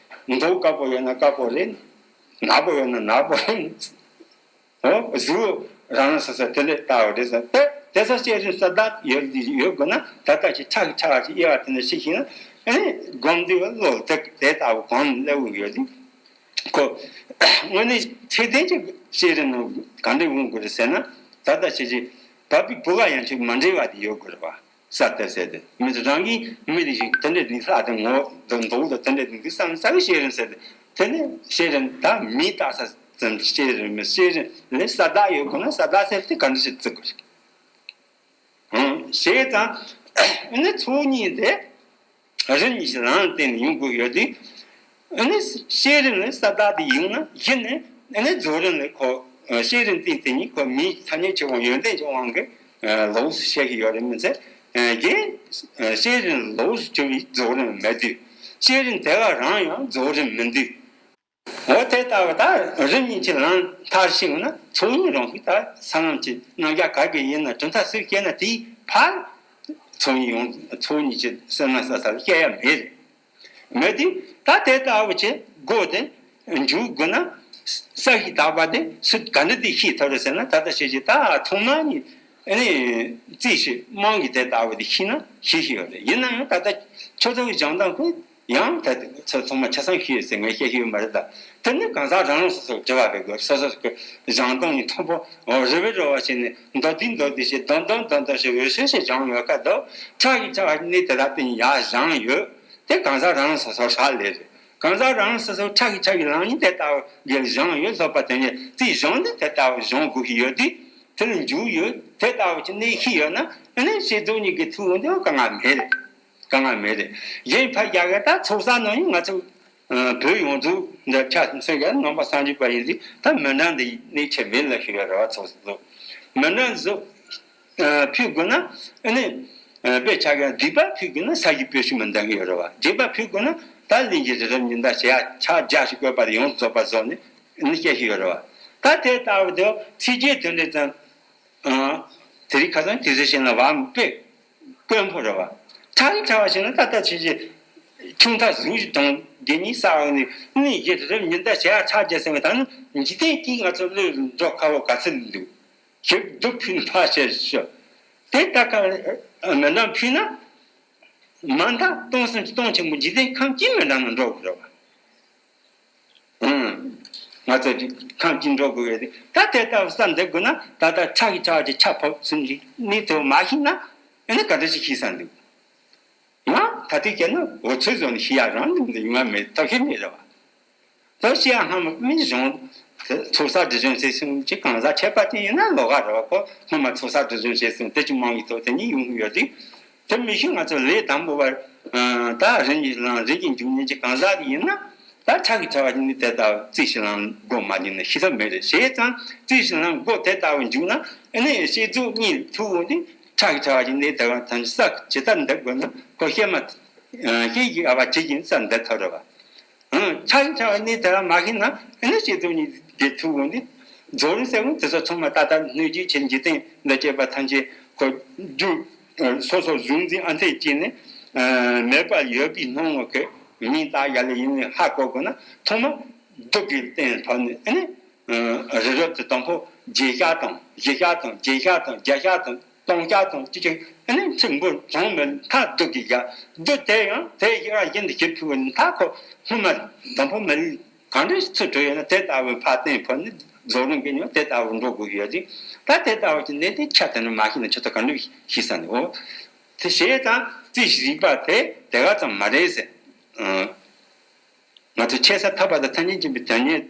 མདོག་དཀར་པོ་ཡོད་ན་དཀར་པོ་རེད། ནག་པོ་ཡོད་ན་ནག་པོ་རེད། འོ་གཟུགས་རང་རང་སོ་སོ་དེ་ལས་ལྟ་བུ་རེད་ཟེར་ཏེ་དེ་ས་སྐྱེ་རིམ་ས་བདག་ཡོད་འདི་ཡོད་དགོས་ན་ད་ལྟ་ཅི་ཁྲག་གི་ཕྲ་བ་ཅིག་དབྱེ་བ་དེ་འདྲ་ཤེས་ཤེས་ན་ཨེ་སྒོམ་འདི་བ་བློ་དེ་དེ་ལྟ་བུ་གོང་ནས་སླེབས་ཡོད་དེ་ཁོ་དངོས་གནས་ཚད་ལྡན་གྱི་སྐྱེ་རིམ་ནང་ག་འདྲ་འོང་དགོས་རེད་ཟེར་ན་ད་ལྟ་ཅི་ཅི་བབ་པའི་བུ་ག་ཡང་ཆོས་མ་འདྲེས་པ་དེ་ཡོད་དགོས་རེད་བ། ས་དེ་ཟེར་ཏེ་མི་ཚོ་རང་གིས་མི་དེ་ཞིག་དེ་འདྲ་དེ་ལྷ་དེ་ངོ་དང་མདོག་དང་དེ་འདྲ་དེ་འདུག་བསམ་ས་གི་ཤེས་རིམ་ཟེར་ཏེ་དེ་ནས་ཤེས་རིམ་ད་མི་ལྟ་ས་ ཙམ་གྱི་བསྐྱེད་རིམ་མིན། བསྐྱེད་རིམ་ལས་ས་བདག་ཡོད་དགོས་ན་ས་བདག་ཟེར་དེ་ག་འདྲ་ཞིག་བརྩི་དགོས་རེད། ཨང་། བྱས་ཙང་ཨ་ནི་ཚོགས་གཉིས་དེ་རིམ་གཉིས་ཀྱི་ལམ་བརྟེན་ནས་ཡོང་དགོས་ཡོད་དུས། ཨ་ནི་བསྐྱེད་རིམ་ལས་ས་བདག་དེ་ཡོང་ན་གཞི་ནས་ཨ་ནི་རྫོགས་རིམ་ལས་ཁོ་བསྐྱེད་རིམ་བསྟན་དེ་ཉིད་ཁོ་མིའི་ཐ་སྙད་ཆེ་བ་ཡོན་ཏན་གྱི་དབང་གིས་ལོགས་སུ་བཤད་ཀྱི་ཡོད་རེད་མི་ཚད། རྒན་བསྐྱེད་རིམ་ལོགས་སུ་གྱུར་པའི་རྫོགས་རིམ་མེད་དུས། བསྐྱེད་རིམ་དེ་ག་རང་ཡང་རྫོགས་རིམ་མིན་དུས། འོ་དེ་ལྟ་བུ་ད་རིམ་གཉིས་ཀྱི་ལམ་མཐར་ཕྱིན་ན་ཚོགས་གཉིས་རང་ཤུགས་ད་ས་ལམ་གྱི་རྣམ་གཞག་ག་གེ་ཡིན་ན་གྲུབ་མཐའ་སུས་བཤད་ན་དེའི་ཕར་ཚོགས་གཉིས་ཡོང་། ཚོགས་གཉིས་ཀྱི་སེམས་ལ་ས་ས་ལ་བཤད་ཡ་མེད་རེད། མེད་དུས་ད་དེ་ལྟ་བུ་ཅིག་སྒོ་དེ་འཇུག་དགོས་ན་ས་ཞིག་དག་པ་དེ་སུ་ག་འདྲ་དེ་ཤེས་ཐུབ་རེད་ཟེར་ན། ད་ལྟ་བཤད་ཀྱི་ད་ཐོག་མ་ནས་ཨ་ནི་རྩིས་ཞིབ་རྨང་གི་དེ་ལྟ་བུ་དེ་ཤེས་ན་ཤེས་ཤེས་ཡོད་རེད། ཡིན་ན་ཡང་ད་ལྟ་ཁྱོད་ཚོ་གི་སྦྱང་སྟངས་ཁོ། ཡང་ད་ཚོ་ཚང་མ་ཆ་ཚང་ཤེས་ཡོད་ཟེར་ངས་བཤད་ཤེས་ཡོད་མ་རེད་ད། དེ་ནི་གང་ཟག་རང་རང་སོ་སོར་དྲི་བ་བྱེད་དགོས། སོ་སོ་གི་སྦྱང་སྟངས་ནི་མཐོན་པོ་རི་བོ་རི་བ་བྱས་ནས་མདོར་བསྡུས་མདོར་བསྡུས་བྱས་མདོར་མདོར་མདོར་མདོར་བྱས་འོད་ཤེས་ཤེས་སྦྱངས་ཡོད་ཀ། ད་ཕྲ་གི་ཕྲ་བ་ནི་དེ་དག་དེ་ཡར་སྦྱངས་ཡོད། དེ་གང་ཟག་རང་རང་སོ་སོར་ཧྲ་ལས་རེད། གང་ཟག་རང་རང་སོ་སོར་ཕྲ་གི་ཕྲ་གི་ལང་ནི་དེ་ལྟ་བུ་སྦྱངས་ཡོད། སློབ་པ་དེ་ནས་རྩིས་སྦྱངས་ནི་དེ་ལྟ་བུ་སྦྱང་དགོས་ཀྱི་ཡོད་དུས། དེ་ལ་འཇུག་ཡོད། དེ་ལྟ་བུ་ཅིག་གནས་ཤེས་ཡོད་ན་ཨ་ནི་བསྐྱེད་རྫོགས་གཉིས་ཀྱི་ཐུགས་དབང་དེ་དཀའ་ངལ་མེད་རེད། དཀའ་ངལ་མེད་རེད། གཞན་ཕར་རྒྱག་གི་ད་ཚོགས་བསགས་ནང་ཡིན་ང་ཚོ་བོད་ཡོངས་རྫོགས་འདི་ཆ་མཚོན་ག་ནང་པ་སངས་རྒྱས་པ་ཡིན་དུས་ད་མི་འདྲ་འདི་གནས་ཆེ་མེད་ལ་ཞུ་ཡ་རེད་བ། ཚོགས་བསགས་མི་འདྲ་བཟོ་ཕུལ་དགོས་ན་ཨ་ནི་དཔེ་ཆ་ག་སྡིག་པ་ཕུལ་དགོས་ན་ས་གཞི་སྤོས་ཤིང་མི་འདང་གི་ཡོད་རེད་བ། སྡིག་པ་ཕུལ་དགོས་ན་ད་གླིང་གི་རི་རབ་ཉི་ཟླ་བྱེ་བ་ཕྱག་བརྒྱ་ཞིག་བཀོད་པ་དེ་ཡོངས་རྫོགས་པ་བཟོ་ནས་ཨ་ནི་སྐྱེ་ཤི་ཡོད་རེད་བ། ད་དེ་ལྟ་བུ་དེ་ཚིག་བརྒྱད་དོན་འགྲེལ་ཙམ། ཨང་། དེ་རིང་ཁ་སང་དེ་ཚོ་བཤད་ན་བ་དཔེ་དཀོན་པོ་རེད་བ། ཕྲ་རིང་ཕྲ་བ་བཤད་ན་ད་ལྟ་ཆེ་ཆེ་ཆུང་མཐའ་ཟུང་ཞིག་དང་དེ་གཉིས་ས་འོག་ནས་གནས་བཞི་རི་རབ་ཉི་ཟླ་བྱེ་བ་ཕྱག་བརྒྱ་ཟེར་བ་ད་ནི་འཇིག་རྟེན་གྱིས་ང་ཚོ་བློས་འགྲོ་དཀའ་བ་ག་ཚོད་འདུག་ཞིག་སྡུག་ཕུལ་ཕར་བཤད་ཤོག་དེ་ལྟ་ཀ་མི་འདང་ཕུལ་ན་མ་མཐའ་སྟོང་གསུམ་གྱི་སྟོང་ཆེན་པོ་འཇིག་རྟེན་ཁམས་ཀྱི་མི་འདང་ན་འགྲོ་དགོས་རེད་བ། ཨང་། ང་ཚོ་གི་ཁམས་ཀྱི་འགྲོ་དགོས་ཡོད་དེ། ད་དེ་ལྟ་བུ་ས་འདི་དགོས་ན་ད་ལྟ་ཁྲག་གི་ཁྲག་གི་ཆ་ཕོག་ཚུན་གྱི་གནས་ཚུལ་མ་ཤེས་ན་ཨེ་ནི་ག་འདྲ་ཞིག་ཤེས་ས་འདུག་ང་ད་ལྟའི་སྐྱེ་ན་འོ་ཚོད་བཟོ་ནས་ཤེས་ཡ་རང་འདུག་འདི་ཡོང་ང་མེད་ཐབས་ཤེས་མེད་རེད་བ། ད་ཤེས་ཡ་སྔ་མ་མི་གཞུང་ཚོགས་བསགས་སྒྲིབ་སྦྱོང་བྱས་སོང་ཅིག་གང་ཟག་ཁྱད་པར་ཅན་ཡིན་ན་ལོགས་ཀ་རེད་བ། ཁོ་སྔོན་མ་ཚོགས་བསགས་སྒྲིབ་སྦྱོང་བྱས་སོང་དེ་ཅི་མང་གི་ཐོག་དེ་ཉིད་ཡོང་གི་ཡོད་དུས། དེ་མི་ཤེས་ང་ཚོ་ལས་དང་པོ་བར། ད་རིམ་གྱིས་ལངས་རིམ་གྱིས་འཇུག་ཉིན་གྱི་གང་ཟག་དེ་ཡིན་ན། ད་ཁྲག་གི་ཕྲ་བ་ནི་དེ་ལྟ་བུ་རྩིས་ཤིག་ལངས་སྒོ་མ་འབྱེད་ན་ཤེས་ཐབས་མེད་རེད། བྱས་ཙང་རྩིས་ཤིག་ལངས་སྒོ་དེ་ལྟ་བུ་འཇུག་ན་ཨ་ནི་བསྐྱེད་རྫོགས་གཉིས་ཐུགས་འོང་དུས་ཁྲག་གི་ཕྲ་བ་ནི་དེ་ལྟ་བུ་ཐམས་ཅད་ས་ཇི་ལྟར་འདེབས་དགོས་ན་ཁོ་ཤེས་མ། ཤེས་ཀྱི་ཨ་བ་ཇི་བཞིན་ས་འདེབས་ཐུབ་རེད་བ། ཨང་། ཕྲ་གི་ཕྲ་བ་ནི་དེ་ལ་མ་ཤེས་ན་ཨ་ནི་བསྐྱེད་རྫོགས་གཉིས་དེ་ཐུགས་འོང་དུས་རྫོགས་རིམ་ཟེར་བ་དེ་ཚོ་ཚང་མ་ད་ལྟ་སྣོད་བཅུད་ཆེན་འཇིག་རྟེན་འདི་སྐྱེས་པ་ཐམས་ཅད་ཁོ་རྒྱུ་སོ་སོ་གཟུགས་འཛིན་ཨ་འཐས་བསྐྱེད་ནས་མེད་པ་ཡོད་པའི་སྣང་ངོ་གི་མིང་བཏགས་ཡ་ལ་ཡིན་ནས་ཧ་གོ་དགོས་ན་ཐོག་མ་རྡུལ་གྱི་སྟེང་ཐོག་ནས་ཨ་ནི་རི་རབ་དེ་དང་པོ་བརྒྱད་ཤ་དང་བཞི་ཤ་དང་བརྒྱད་ཤ་དང་བརྒྱད་ཤ་དང་སྟོང་ཤ་དང་ཅི་ཅི་ཨ་ནི་ཚིག་འབུར་གྲངས་མེད་མཐའ་རྡུལ་གྱི་བཞག་རྡུལ་དེ་ཡང་དེ་ཡི་ར་བཞིན་དུ་ཞིབ་ཕུལ་བའི་མཐའ་ཁོ་སྔོན་མ་དང་པོ་མི་ལུས་གང་འདྲ་ཚུར་གྲུབ་ཡོད་ན་དེ་ལྟ་བུའི་ཕར་བརྟེན་ཕོ་ནི་རྫོགས་རིམ་གྱི་ཉོ་དེ་ལྟ་བུ་འགྲོ་དགོས་ཀྱི་ཡོད་ཅིང་ད་དེ་ལྟ་བུ་ཅིག་གནས་དེ་ཆ་དེ་ནི་མ་ཤེས་ན་ཆུ་ཚོད་གང་འགྲུབ་ཤེས་ས་ནི་འོ། དེ་ཞེས་དང་རྩིས་ཤིག་རིག་པ་དེ་དེ་ག་ཙམ་མ་རེད་ཟེར། ང་ཚོས་ཆེ་ས་ཐོབ་པ་དང་ཐ་སྙད་འབྱིན་པའི་དོན་གཉེར་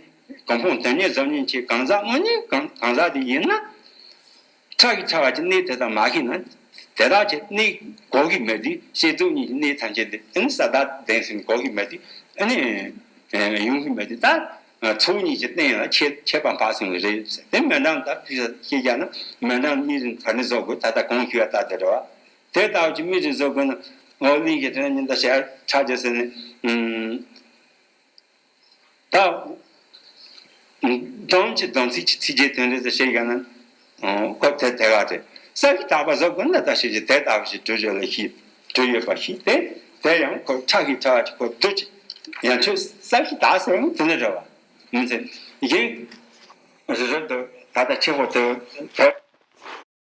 གང་ཕོང་དོན་གཉེར་བཟང་ཉིན་ཆེ་གང་ཟག་དངོས་གནས་གང་གང་ཟག་དེ་ཡིན་ན། ཁྲག་གི་ཕྲ་བ་ཅིག་གནས་དེ་དང་མ་ཤེས་ན། དེ་དག་ཅིག་གནས་གོ་གི་མེད་དུས་བསྐྱེད་རྫོགས་གཉིས་ཀྱི་གནས་ཐམས་ཅད་དེ་ཨ་ནི་ས་བདག་ལྡན་ཟིན་གོ་གི་མེད་དུས་ཨ་ནི་ཡོང་གི་མེད་དུས་ད་ཚོགས་གཉིས་ཀྱི་རྟེན་ལ་ཁྱད་ཁྱད་པར་འཕགས་སོང་གི་རེད་ཟེར། དེ་མི་འདང་ད་ཕུལ་ས་ཤེས་རྒྱ་ན་མི་འདང་མི་རིན་ག་ནས་བཟོ་དགོས་ད་ལྟ་གོང་ཞུས་པ་ལྟར་དེ་རེད་བ། དེ་ལྟ་བུ་ཅིག་མི་རིགས་བཟོ་དགོས་ན་འོ་གླིང་གི་དྲན་ཉིན་ད་ཞལ་ཆགས་རྒྱུ་ཟེར་ནས་ད་སྡོམ་གྱི་སྡོམ་ཚིག་གི་ཚིག་རྗེས་དོན་རེད་ཟེར་བཤད་ཡོད་ན་ཁོ་དེ་དེ་ག་དེ་ས་གི་དག་པ་བཟོ་དགོས་ན་ད་ཞིག་གི་དེ་ལྟ་བུ་ཞིག་གྲུབ་ཡོད་ལ་ཤི་གྲུབ་ཡོད་པ་ཤི་དེ་དེ་ཡང་ཁོ་ཁྲག་གི་ཕྲ་བ་ཅིག་ཁོ་བསྡུ་ཅིག་ཡང་ཆོས་ས་གི་དག་ཟེར་ཡང་དེ་ནི་རེད་བ་མི་ཚེ་ཡིན་རེད་རེད་འདུག་ད་ལྟ་ཆེ་བོ་དེ་དེ།